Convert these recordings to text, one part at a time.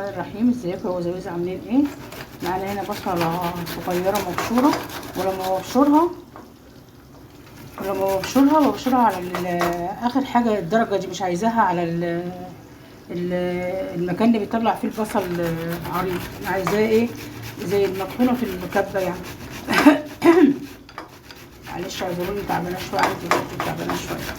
الرحمن الرحيم. ازيكم يا وزويز، عاملين ايه؟ معانا هنا بصله صغيرة مبشوره، ولما ببشرها ببشرها على اخر حاجة. الدرجة دي مش عايزاها على ال المكان اللي بيطلع فيه البصل عريض، عايزاه ايه زي المطحونه في المكبه يعني. معلش اعذروني، تعبانة شوية، عندي برد، تعبانة شوية.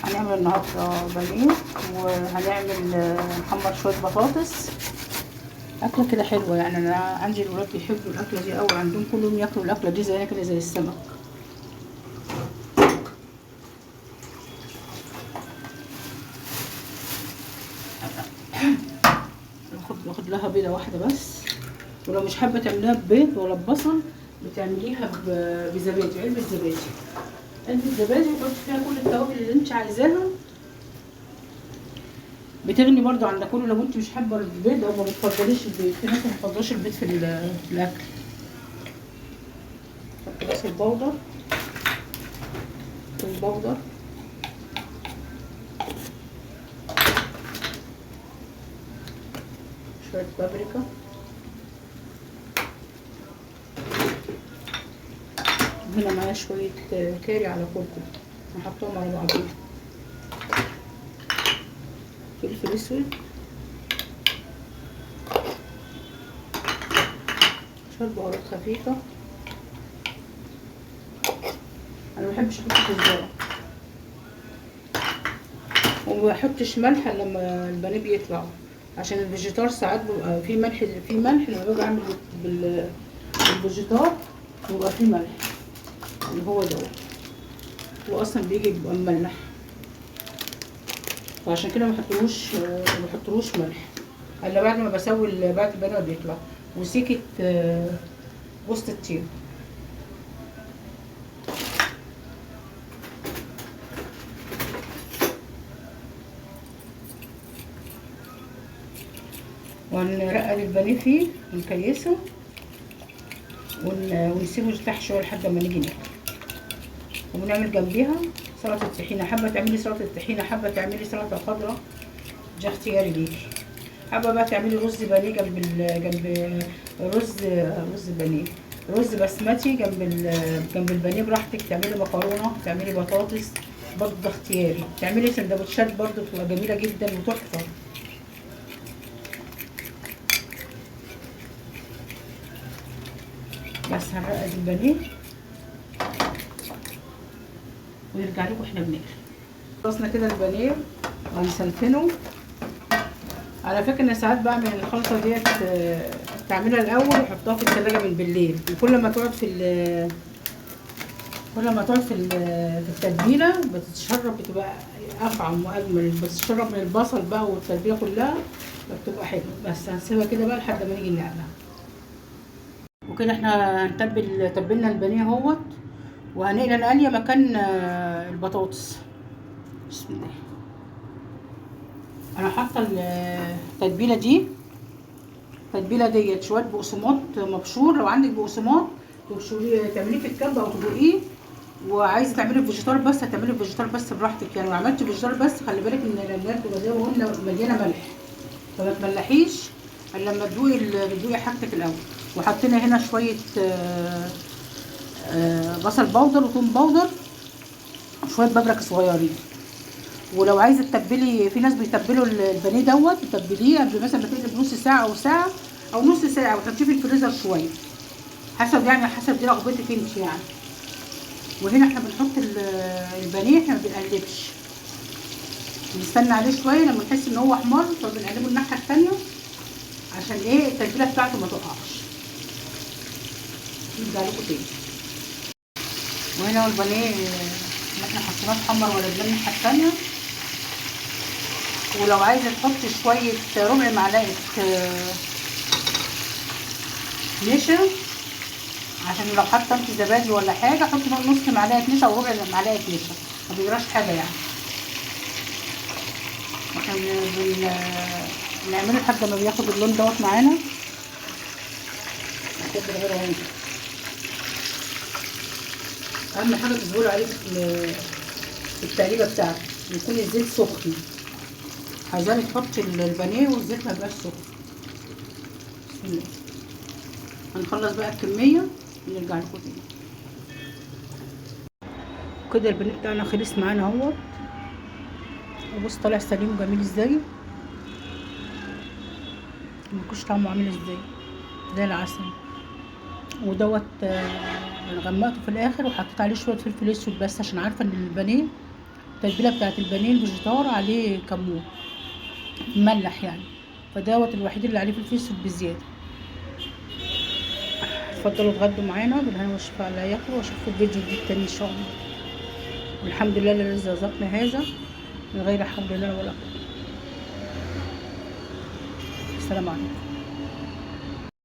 هنعمل النهارده بانيه، وهنعمل نحمر شوية بطاطس، اكله كده حلوة يعني. انا عندي الولاد بيحبوا الاكلة دي قوي، عندهم كل يوم ياكلوا الاكلة دي زينا كده زي السمك. ناخد لها بيضة واحدة بس، ولو مش حابة تعمليها ببيض ولا ببصل بتعمليها بزبادي، علبة زبادي، علبة زبادي وتحطي فيها كل التوابل اللي انت عايزاها. بتغني برضو عن ده كله لو انت مش حابة البيض او ما بتفضليش البيض. في ناس ما بتفضلش البيض في الاكل. حط بصل powder، توم powder، شوية بابريكا، هنا معايا شوية كاري على كركم هحطهم على بعضهم، فلفل اسود، شوية بهارات خفيفة. انا ما بحبش احط كزبره، وما بحطش ملح لما البانيه بيطلع، عشان الفيجيتار ساعات بيبقى فيه ملح، لما باجي اعمل بالفيجيتار بيبقى فيه ملح، اللي هو دوت هو اصلا بيجي بيبقى مملح، فعشان كده ما بحطلوش ملح الا بعد ما بسوي، بعد البانيه بيطلع. وسيكه وسط الطيب. ونرقد البانيه فيه ونكيسه ونسيبه يرتاح شوية لحد ما نيجي ناكل. وبنعمل جنبيها سلطة طحينه، حابة تعملي سلطة طحينه، حابة تعملي سلطة خضراء، ده اختياري ليكي. حابة بقى تعملي رز بانيه جنب رز بانيه، رز بسمتي جنب البانيه براحتك. تعملي مكرونه، تعملي بطاطس، برضه ده اختياري. تعملي سندوتشات برضه بتبقى جميلة جدا وتحفه. بس هنرقد البانيه ونرجع لكم احنا بنقلي. خلصنا كده البانيه وهنسلفنه. على فكرة انا ساعات بعمل الخلطة ديت، تعملها الاول وحطها في التلاجة من بالليل، وكل ما تقعد في التتبيله بتتشرب، بتبقى اطعم واجمل، بتتشرب من البصل بقى والتتبيله كلها، بتبقى حلوة. بس هنسيبها كده بقى لحد ما نيجي نعملها. وكده احنا هنتبل، تبلنا البانيه اهوت، وهنقلي القليه مكان البطاطس. بسم الله. انا حاطه التتبيله دي، التتبيله ديت شوية بقسماط مبشور، لو عندك بقسماط تبشريه تعمليه في الكبه او تدوقيه، وعايزه تعملي فيجيتار بس هتعملي فيجيتار بس براحتك يعني. لو عملتي فيجيتار بس خلي بالك ان القليات بتبقى زي ما قلنا مليانة ملح، فما تملحيش الا لما تدوقي حاجتك الاول. وحطينا هنا شوية بصل powder وثوم powder وشوية بابريكا صغيرين. ولو عايزه تتبلي، في ناس بيتبلوا البانيه دوت، تتبليه قبل مثلا ما تقلب نص ساعة او ساعة او نص ساعة، وتحطيه في الفريزر شوية، حسب يعني، حسب دي رغبتك انت يعني. وهنا احنا بنحط البانيه، احنا ما بنقلبش، بنستنى عليه شوية لما نحس ان هو احمر، فبنقلبه الناحية الثانية عشان ايه التتبيله بتاعته ما تقعش. نرجع لكم تاني. وهنا البانيه اللي احنا حطيناه اتحمر وقلبناه الناحية الثانية. ولو عايزه تحطي شوية ربع معلقه نشا، عشان لو حاطه انت زبادي ولا حاجة حطي نص معلقه نشا او ربع معلقه نشا، ما بيجراش حاجة يعني. احنا بنعمله لحد ما بياخد اللون دوت معانا. اهم حاجة تصبروا عليه في التقليبه بتاعته، يكون الزيت سخن. حذاري تحطي البانيه والزيت ما يبقاش سخن. بسم الله. هنخلص بقى الكمية ونرجع لكم تاني. كده البانيه بتاعنا خلص معانا اهوت، وبص طالع سليم وجميل ازاي، مكوش طعمه عامل ازاي، زي العسل. ودوت غمقته في الاخر وحطيت عليه شوية فلفل اسود بس، عشان عارفه ان البانيه التتبيله بتاعت البانيه الفيجيتار عليه كمون مملح يعني، فدوت الوحيد اللي عليه فلفل اسود بزيادة. اتفضلوا اتغدوا معانا بالهنا والشفاء على ياكلوا، واشوفكم في فيديو جديد تاني ان شاء الله. والحمد لله الذي رزقنا هذا من غير حول لنا ولا قوة. السلام عليكم.